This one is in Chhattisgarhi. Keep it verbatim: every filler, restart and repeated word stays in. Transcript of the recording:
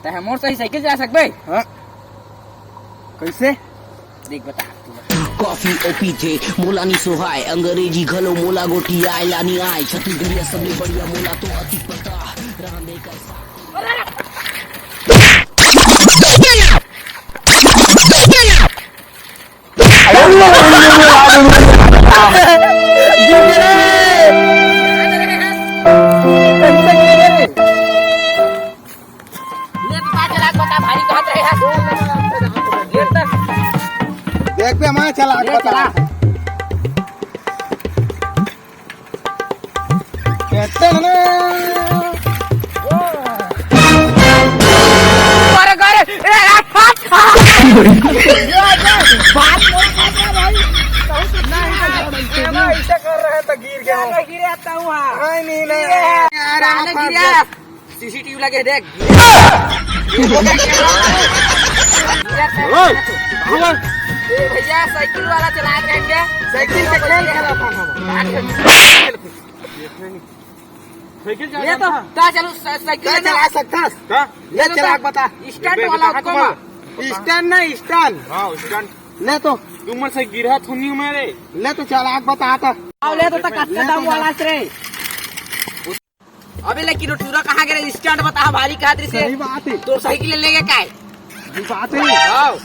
तैं मोर सही साइकिल चला सकबे? हाँ। कइसे? देख, बता। कॉफी ओ पीथे, मोला नी सोहाय, अंग्रेजी घलो मोला गोठियाय, लानी आय, छत्तीसगढ़िया सबले बढ़िया, मोला तो अति पता, रहने का ले तो चला, बता, भारी कहत रहे हैं। ले तो। देख बे, मैं चला, ले बता। चला। कहते हैं ना। अरे, अरे, ए, ए, फट। बात नहीं, नहीं, ऐसा कर रहा है तो गिर गया। गिरे आता हूँ, हाँ। नहीं, नहीं, नहीं। ये, यार, आप गिरे। सीसीटीवी लगे, देख। ओए, ओए। ए भैया, साइकिल वाला चला रहे हैं। साइकिल से खेल खेला था हम। साइकिल ये तो, चला, चलो, सा-, साइकिल क्या लेना। चला सकता है? क्या? ले, ले तो चला, बता। स्टंट वाला उसको मार। स्टंट ना, स्टंट। हाँ, स्टंट। ले तो। तुम से गिरा थोनी मेरे। ले तो चला, बता तो। आओ, ले तो, ले तो। कच्चा दम वाला से रे। अबे लेकिन टूरा कहाँ गए? स्टंट बता, भारी कहा तेरे से। सही बात है। तो साइकिल ले लेंगे काय? सही बात है। आओ।